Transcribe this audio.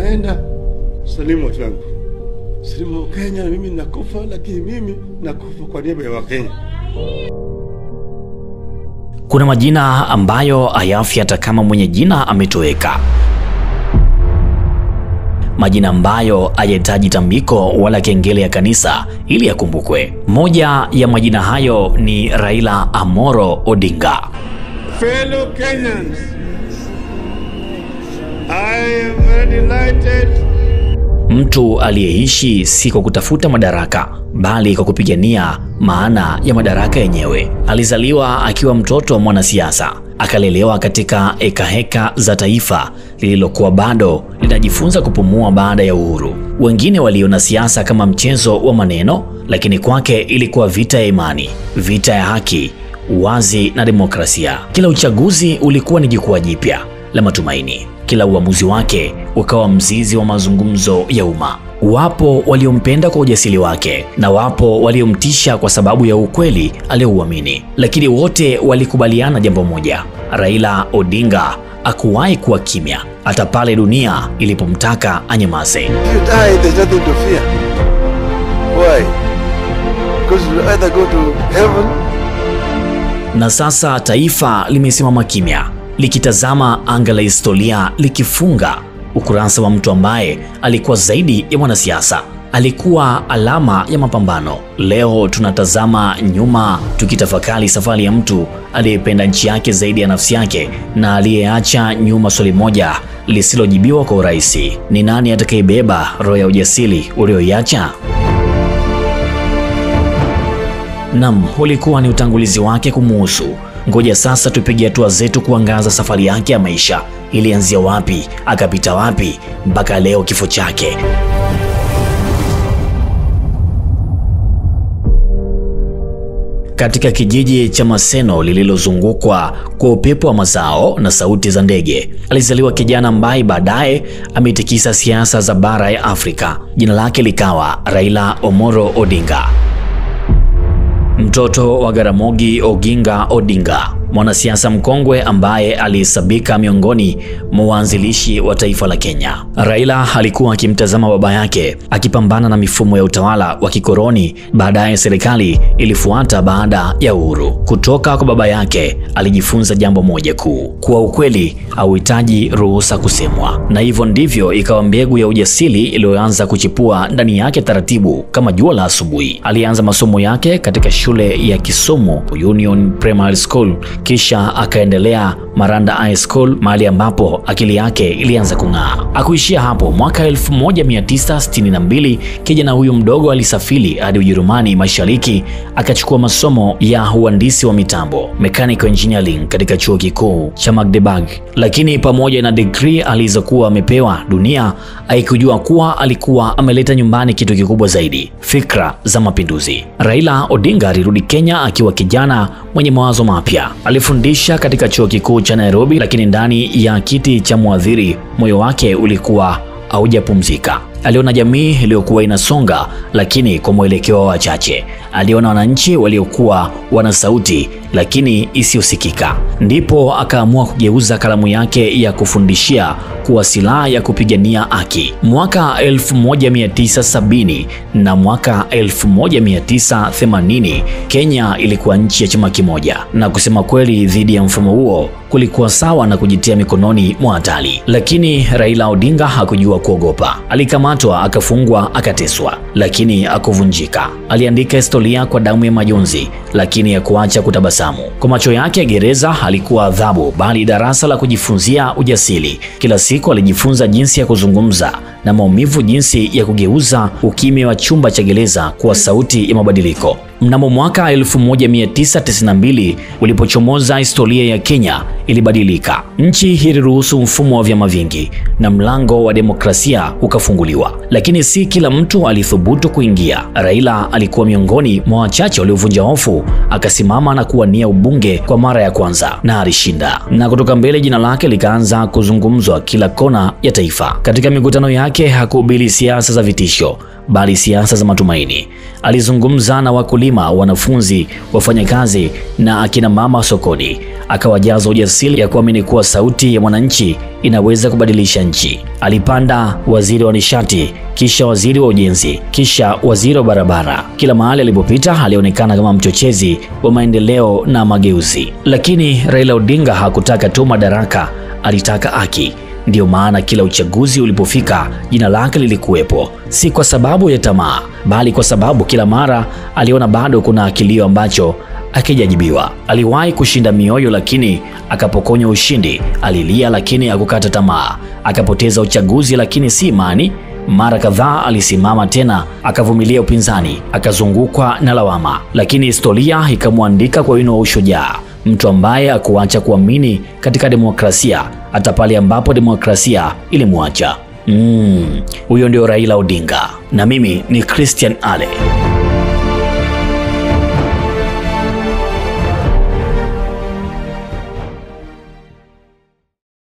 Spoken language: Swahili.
Naenda salimu watu wangu, salimu Kenya, mimi nakufa, lakini mimi nakufa kwa niaba ya Wakenya. Kuna majina ambayo hayafi hata kama mwenye jina ametoweka. Majina ambayo hayahitaji tambiko wala kengele ya kanisa ili yakumbukwe. Moja ya majina hayo ni Raila Amolo Odinga. Fellow Kenyans, I am very delighted. Mtu aliyeishi si kwa kutafuta madaraka, bali kwa kupigania maana ya madaraka yenyewe. Alizaliwa akiwa mtoto wa mwanasiasa, akalelewa katika hekaheka za taifa lililokuwa bado linajifunza kupumua baada ya uhuru. Wengine waliona siasa kama mchezo wa maneno, lakini kwake ilikuwa vita ya imani, vita ya haki, uwazi na demokrasia. Kila uchaguzi ulikuwa ni jukwaa jipya la matumaini. Kila uamuzi wake ukawa mzizi wa mazungumzo ya umma. Wapo waliompenda kwa ujasiri wake na wapo waliomtisha kwa sababu ya ukweli aliouamini. Lakini wote walikubaliana jambo moja: Raila Odinga hakuwahi kuwa kimya hata pale dunia ilipomtaka anyamaze. You die, there's nothing to fear. Why? Because you either go to heaven. Na sasa taifa limesimama kimya, likitazama anga la historia likifunga ukurasa wa mtu ambaye alikuwa zaidi ya mwanasiasa. Alikuwa alama ya mapambano. Leo tunatazama nyuma tukitafakari safari ya mtu aliyependa nchi yake zaidi ya nafsi yake na aliyeacha nyuma swali moja lisilojibiwa kwa urahisi: ni nani atakayebeba roho ya ujasiri ulioiacha? Naam, ulikuwa ni utangulizi wake kumuhusu. Ngoja sasa tupige hatua zetu kuangaza safari yake ya maisha. Ilianzia wapi, akapita wapi mpaka leo kifo chake. Katika kijiji cha Maseno lililozungukwa kwa upepo wa mazao na sauti za ndege, alizaliwa kijana ambaye baadaye ametikisa siasa za bara ya Afrika. Jina lake likawa Raila Amolo Odinga. Mtoto wa Jaramogi Oginga Odinga, mwanasiasa mkongwe ambaye alihesabika miongoni mwa waanzilishi wa taifa la Kenya. Raila alikuwa akimtazama baba yake akipambana na mifumo ya utawala wa kikoloni. Baadaye serikali ilifuata baada ya uhuru. Kutoka kwa baba yake alijifunza jambo moja kuu: kuwa ukweli hauhitaji ruhusa kusemwa. Na hivyo ndivyo ikawa mbegu ya ujasiri iliyoanza kuchipua ndani yake taratibu kama jua la asubuhi. Alianza masomo yake katika shule ya Kisumu Union Primary School, kisha akaendelea Maranda High School, mahali ambapo akili yake ilianza kung'aa. Hakuishia hapo. Mwaka 1962 kijana huyu mdogo alisafiri hadi Ujerumani Mashariki, akachukua masomo ya uhandisi wa mitambo, mechanical engineering, katika chuo kikuu cha Magdeburg. Lakini pamoja na degree alizokuwa amepewa, dunia haikujua kuwa alikuwa ameleta nyumbani kitu kikubwa zaidi: fikra za mapinduzi. Raila Odinga alirudi Kenya akiwa kijana mwenye mawazo mapya. Alifundisha katika chuo kikuu cha Nairobi, lakini ndani ya kiti cha mwadhiri moyo wake ulikuwa haujapumzika. Aliona jamii iliyokuwa inasonga lakini kwa mwelekeo wa wachache. Aliona wananchi waliokuwa wana sauti lakini isiyosikika. Ndipo akaamua kugeuza kalamu yake ya kufundishia kuwa silaha ya kupigania haki. Mwaka 1970 na mwaka 1980 Kenya ilikuwa nchi ya chama kimoja, na kusema kweli dhidi ya mfumo huo kulikuwa sawa na kujitia mikononi mwa hatari. Lakini Raila Odinga hakujua kuogopa. Alikamatwa, akafungwa, akateswa, lakini hakuvunjika. Aliandika historia kwa damu ya majonzi, lakini hakuacha kutabasamu. Kwa macho yake gereza halikuwa adhabu, bali darasa la kujifunzia ujasiri. Kila siku alijifunza jinsi ya kuzungumza na maumivu, jinsi ya kugeuza ukimya wa chumba cha gereza kuwa sauti ya mabadiliko. Mnamo mwaka 1992 ulipochomoza, historia ya Kenya ilibadilika. Nchi iliruhusu mfumo wa vyama vingi na mlango wa demokrasia ukafunguliwa. Lakini si kila mtu alithubutu kuingia. Raila alikuwa miongoni mwa wachache waliovunja hofu, akasimama na kuwania ubunge kwa mara ya kwanza na alishinda. Na kutoka mbele jina lake likaanza kuzungumzwa kila kona ya taifa. Katika mikutano yake hakuhubiri siasa za vitisho, bali siasa za matumaini. Alizungumza na wakulima, wanafunzi, wafanyakazi na akina mama sokoni. Akawajaza ujasiri ya kuamini kuwa sauti ya mwananchi inaweza kubadilisha nchi. Alipanda waziri wa nishati, kisha waziri wa ujenzi, kisha waziri wa barabara. Kila mahali alipopita alionekana kama mchochezi wa maendeleo na mageuzi. Lakini Raila Odinga hakutaka tu madaraka, alitaka haki. Ndiyo maana kila uchaguzi ulipofika jina lake lilikuwepo, si kwa sababu ya tamaa, bali kwa sababu kila mara aliona bado kuna kilio ambacho hakijajibiwa. Aliwahi kushinda mioyo lakini akapokonywa ushindi. Alilia lakini hakukata tamaa. Akapoteza uchaguzi lakini si imani. Mara kadhaa alisimama tena, akavumilia upinzani, akazungukwa na lawama, lakini historia ikamwandika kwa wino wa ushujaa, mtu ambaye hakuacha kuamini katika demokrasia hata pale ambapo demokrasia ilimwacha. Huyo ndio Raila Odinga, na mimi ni Christian Ale.